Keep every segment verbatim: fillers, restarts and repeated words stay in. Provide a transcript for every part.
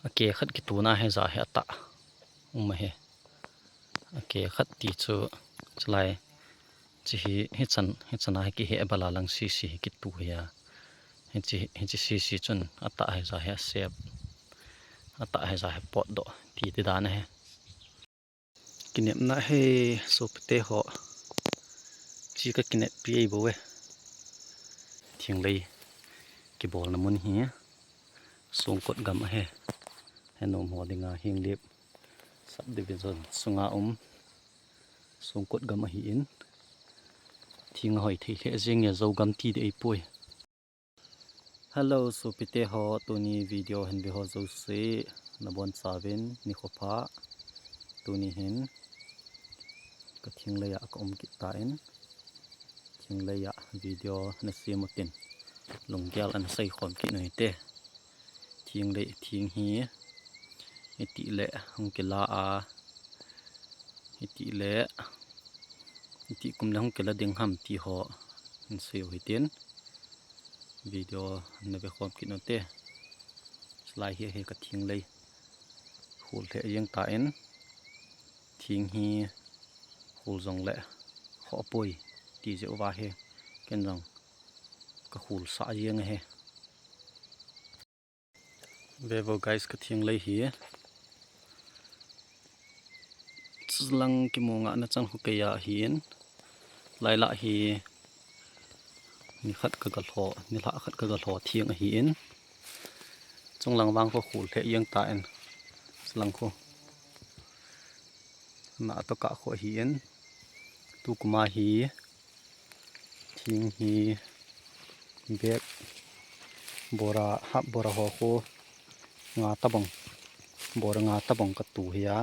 Ake khat kituna hi ja hi atah um ahi. Ake khat ti chu chulai chi hi, hichan, hichan a hi kihe bala lang sisi hi kitu hi a. Hichi, hichi sisi chun atah hi ja hi asep. Atah hi ja hi potdoh ti ti dan ahi. Kinepna hi sopite ho. Chi ka kineppi ei bou e. Thinglei kibolna mun hi Songkot gam ahi. Henom ho dinga Henglep subdivision sunga um Songkot gam ahin. Thing ahoi thei lheh jeng e, Zogam ti ding ahipoi. Hello, sopite ho, tuni video hin ve ho jouse, nabonchauvin nikho pha. Tuni hin ka thinglei a ka um kit tan, thinglei a video na sem utin, lunggel ana seikhom kit u hite. Thinglei, thing hi, hiti le hung kila a, hiti le, hiti kum le hung kila ding ham ti ho, hin sei u hitin. Video na ve khom kit u hite. Chulai hi, hi ka thinglei. Khul lheh jeng tan. Thing hi khul jongle khoh poi ti jeh uva hi. Ken jong ka khul sah jeng ahi. Ve vo guys, ka thinglei hi. Chulang kimu ngahna chan khu kei a hin. Lailah hi nikhat ka ga lho, nilhah khat ka ga lho thing ahin. Chunglang vang khu khul lheh jeng tan. Chulang khu. Na to kah khu ahin. Tukum a hi. Thing hi bag bora, hap bora ho khu nga tabang, bora nga tabang ka tu hi a.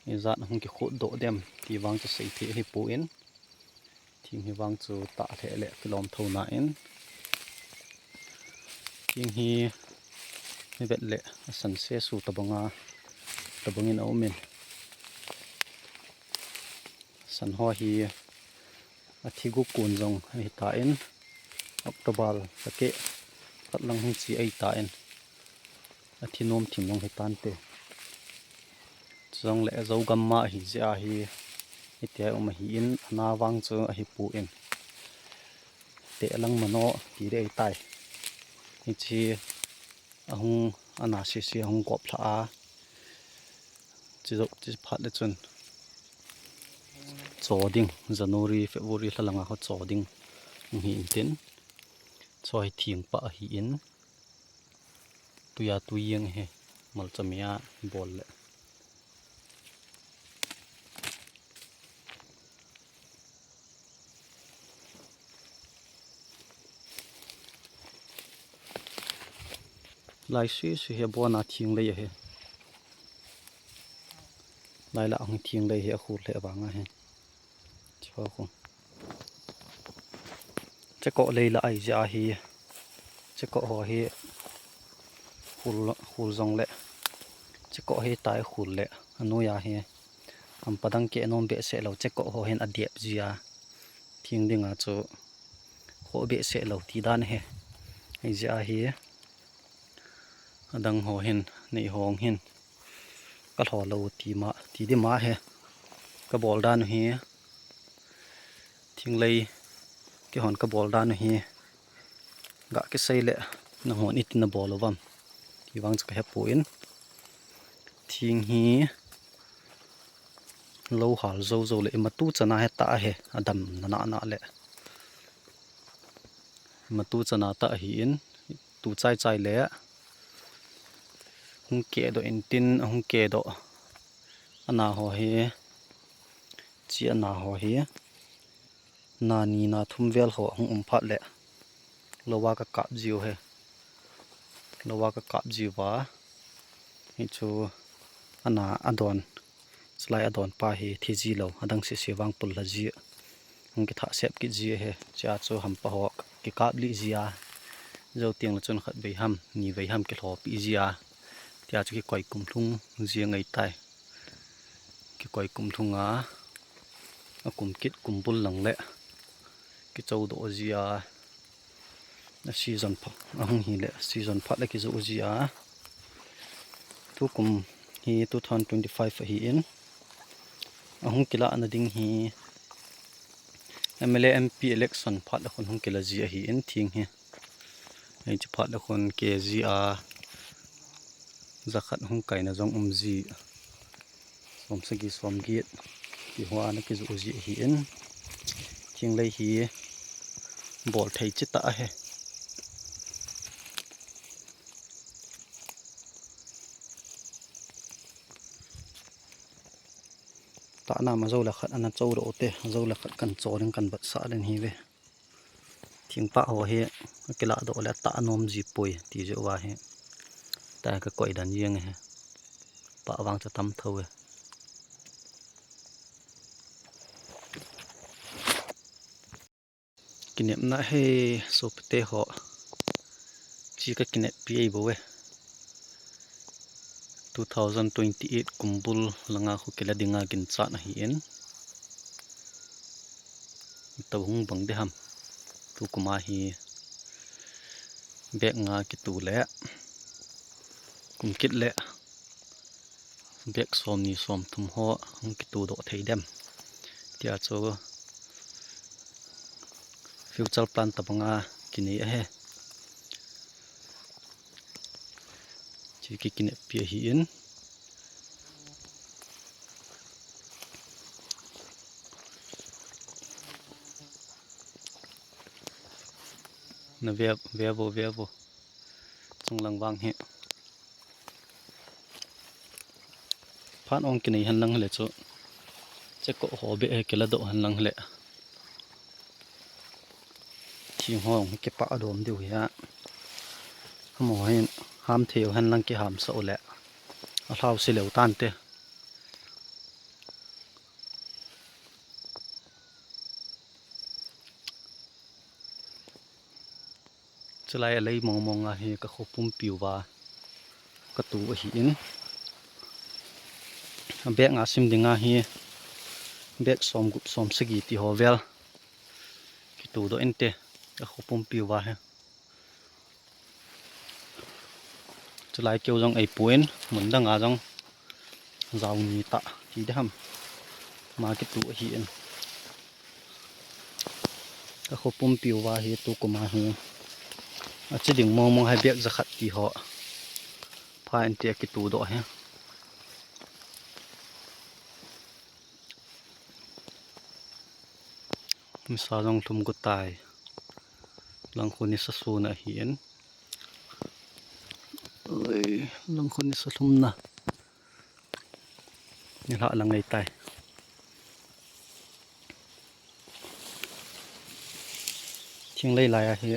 Ijat hung kikhuh doh dem ti vang chu sei thei ahipon. Thing hi vang chu tah lheh le kilom tho nan. Thing hi, hi vet le asan se su tabang a, tabang in a um in. San ho hi athi gu kun jong ahi tan, October lha keh khat lang hung chi ahi tan, athi nom thim jong hi tante. Chujongle Zogam ma ahi jeh a hi, hitia um ahin, ana vang chu ahipon. Te lang mano ti ding ahi tai. Hichi ahung, ana sese ahung kop lha a. Chi jou, chi phat le chun cho ding, January, February lha langa ho cho ding hung hi intin. Cho hi thing pah ahin. Tuia tui jeng hi, malcha mei a bol le. Lai sese hi abona thinglei ahi. Lailah hung thinglei hi akhul lheh vang ahi. Chua khu. Cheko lei lah ahi jeh a hi. Cheko ho hi khul, khul jongle. Cheko hi tai khul le. Anoiya hi. Hampa dang keh nom behseh lou. Cheko ho hin adep jia. Thing dinga chu. Khoh behseh lou ti dan ahi. Ahi jeh a hi. Adang ho hin, nei hong hin. Ka lho lou ti ma, ti ding ma he. Ka bol dan u hi. Thinglei, keihon ka bol dan u hi. Ga kisei le, nahon iti na bol uvam. Ti vang chu ka hepon. Thing hi, lou hal jou jou le, ima tu chana he ta he, adam na na na le. Ima tu chana ta ahin, tu chai chai le. Hung kehdoh intin, ahung kehdoh. Ana ho hi, chi ana ho hi. Na ni na thum vel ho ahung um phat le. Lou a ka kap jiu he. Lou a ka kap jiu va. Hichu ana adon. Chulai adon pa hi thi ji lou. Adang sese vang pul lha ji. Hung kithah sep kit ji he. Chia chu hampa ho kikap lih ji a. Jou teng le chun khat vei ham, ni vei ham kilhopi ji a. Tia chu kikoi kum lhung ji ngai tai. Kikoi kum lhung a. Akum kit kum bul lang le. Kichou doh ji a. A season pha, ahung hi le season phat le kijoh ji a. Tukum hi two thousand twenty-five ahin, ahung kila na ding hi M L A M P election phat le khun hung kila ji ahin, thing hi. Hiche phat le khun K G a jakhat hung kaina jong um ji. Som sagi, som get. Ti ho ana kijoh ji ahin. Thinglei hi bol thei chita ahi. Tah na ma jo la khat ana cho ro te, jo la khat kan cho ding kan bat sa den hi ve. Thingpah ho hi akilah doh le tah nom ji poi ti jeh uva hi. Tah ka koi dan jeng hi. Pah vang cha tam tho e. Kinepna he sopite ho. Chi ka kineppi ei bou e. Two thousand twenty-eight kumbul langa khu kila dinga ginchat ahin. Tou hung bang de ham. Tukum a hi bag nga kitu le kum kit le bag som ni som thum ho hung kitu doh thei dem. Tia chu future plan tabanga kinei ahi. Chi ki kineppi ahin. Na ve, ve vo, ve vo. Chunglang vang hi. Phat ong kinei hen lang le chu. Che ko ho be he kila doh hen lang le. Thing ho hung kipah dom diu hi a. Hamo hin ham thei u hen lang kiham sa u le. A hlau si leu tan te. Chulai a lei mong mong a hi ka khopumpi uva ka tu ahin. A bag nga sim dinga hi bag som gup som sagi ti ho vel kitu doh inte ka khopumpi uva hi. Chulai keu jong ei puin, mun danga jong jao ni ta ti de ham. Ma kitu ahin. Ka khopumpi uva hi tukum a hi. A chi ding mong mong hai bag jakhat ti ho. Pha in ti a kitu doh hi. Nisa jong lhum got tai. Lang khu nisa sun ahin. Oi, lang khu nisa lhum na. Nilhah lang ngai tai. Thinglei lai ahi.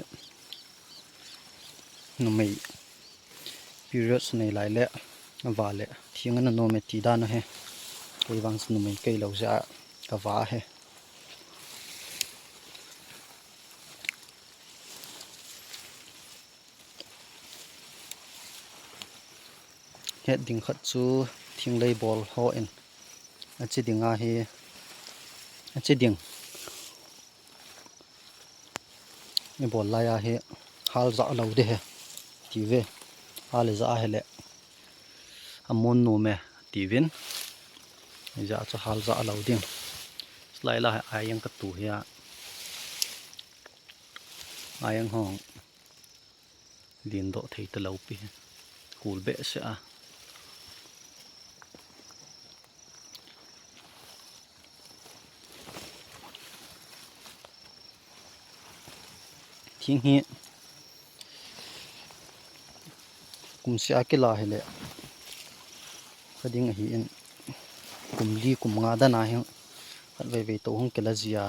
Numei. Periods nei lai le, ava le, thing ana nom e ti dan ahi. Kei vang chu numei kei lou jeh a, ka va ahi. Het ding khat chu thinglei bol ho in. A chi ding ahi, a chi ding. I bol lai a hi hal ja lou ding ahi, ti ve. Hal ja ahi le. A mon nom e, ti vin. Hijeh a chu hal ja lou ding. Lai la a jeng ka tu hi a. A jeng hong. Lin doh thei ta lou pi. Kul behseh a. Thing hi kum sia kila hile. Ka ding ahi in kum li kum nga dan ahi. Khat vei vei to hung kila jia.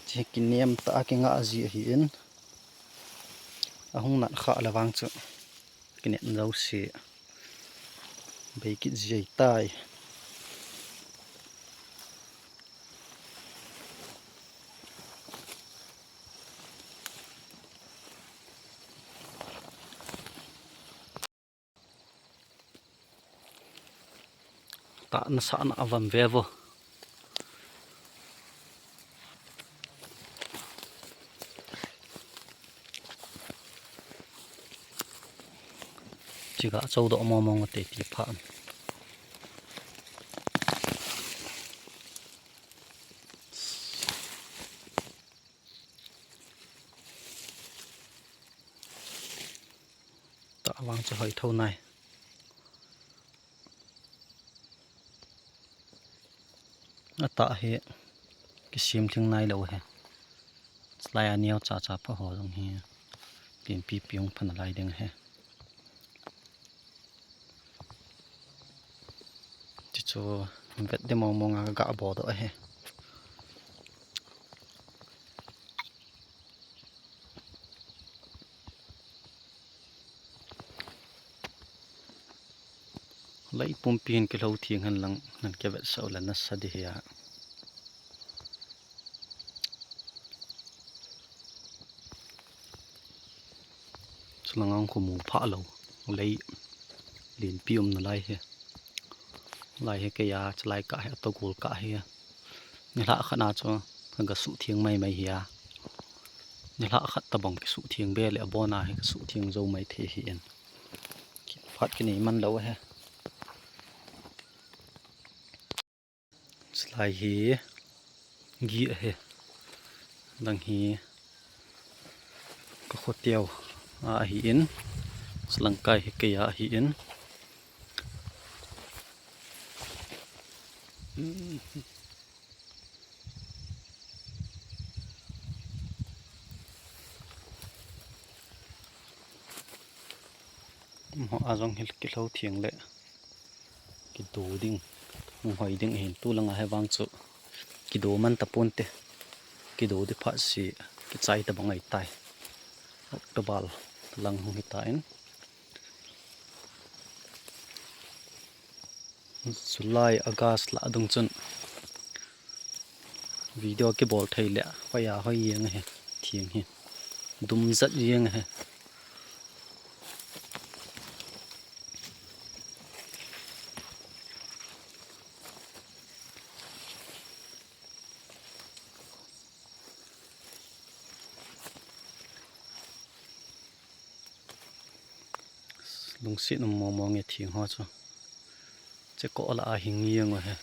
Chi kinem ta a kinga ji ahi in. Ahung nat kha le vang chu. Kinem jouse. Bei kit ji ahi tai. Tah na sah na a vam ve vo. Chiga chou doh mong mong te ti pha. Ta vang chu hoi tho nai. Ata hi kisim thing nai lo he. Lai a neo cha cha pha ho jong hi. Pin pi pi hung phan lai ding he. Ti chu vet de mong mong a ga bo doh he. Lai pumpi hin kilou thing hen lang nan ke vet sau la nasa di hia. Chulang ang khu mu pha lo. Lai len pi um na lai he. Lai he ke ya, chalai ka he, to gol ka he. Ni hla khat na chu ka ga su thing mai mai hia. Ni hla khat ta bang ki su thing be le abona he ka su thing zo mai the hi en. Phat ki nei man lo he. Chulai hi gi ahi. Dang hi ka khoteu a ahi in. Chulangkai hi kei a ahi in. Mo a jong hil kilou thing le. Kido ding, hung hoi ding hin tu langa he vang chu. Kido man ta pon te. Kido di pha si, kichai ta bang ai tai. October lang hung hi ta in. July, August la dung chun. Video kibol thei le, hoi a hoi jeng he, thing hi. Dum jat jeng he. Lungset um mong mong e thing ho chu. Che ko la a hing jeng u he.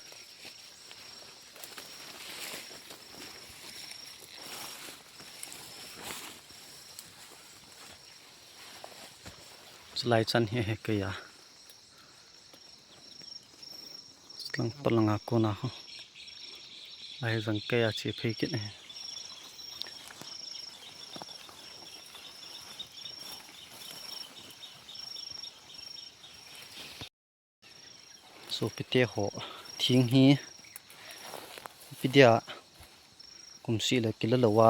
Chulai chan hi he kei a. Lang palang a kona ho. Ai jang kei a che phei kit he. Sopite ho, thing hi ipi dia kum seh le kila lou a,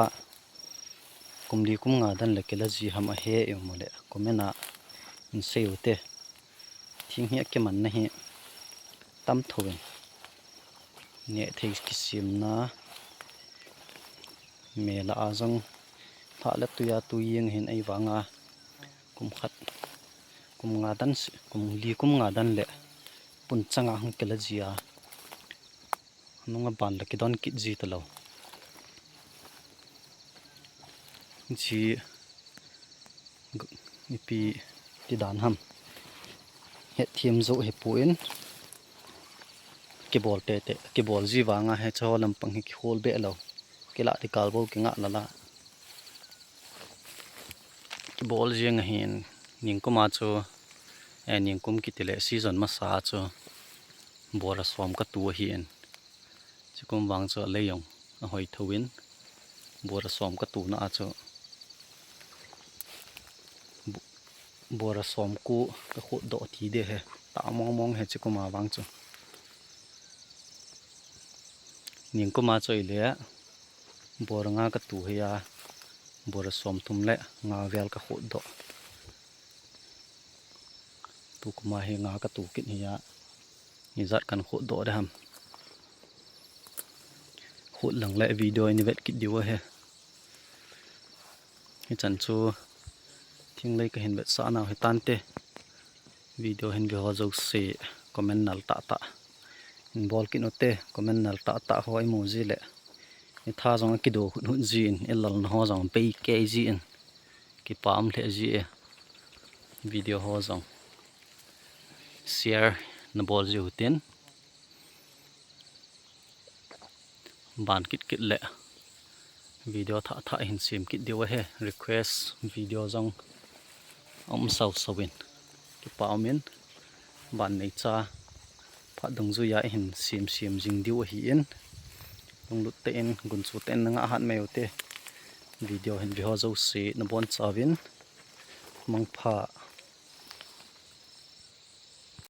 kum li kum nga dan le kila ji ham ahe i um le comment a hin sei u te. Thing hi akimanna hi tam tho in, neh thei kisemna, mel a jong lha le tui a tui jeng hin ei vang a, kum khat, kum nga dan, kum li kum nga dan le pun chang a hung kila ji a, nung a ban le kidon kit ji ta lou. Ji ipi ti dan ham, hetthem jou hi pu in, kibol te te, kibol ji vang a he cho lampang hi kihol be lou. Kila ti kal bo kinga la la. Kibol jeng ahin, ningkum a chu, eh, ningkum kiti le season masa a chu, bora som ka tu ahin. Chikum vang chu alei jong ahoi tho in, bora som ka tu na a chu, bo-, bora som ko ka khut doh ti de he, ta mong mong he chikum a vang chu. Ningkum a chu ile, bora nga ka tu hi a, bora som thum le nga vel ka khut doh. Tukum a hi nga ka tu kit hi a, ijat kan khut doh de ham. Khut lang le video in vet kit diu ahi. Hichan chu thinglei ka hin vetsah nau hi tante. Video hin ve ho jouse comment nal tah tah hin bol kit u te, comment nal tah tah ho i mu ji le i tha jong a kido hut hut ji in, i lalna ho jong bei kei ji in, kipa um lheh ji e. Video ho jong share nabol jiu tin, ban kit kit le video thah thah hin sem kit diu ahi. Request video jong aum sau sau in, kipa um in, ban neicha phat dungjuiya hin sem sem jing diu ahin, lunglut tah in, gunchu tah in nangah hat mai ute. Video hin veho jouse nabonchauvin mangpha.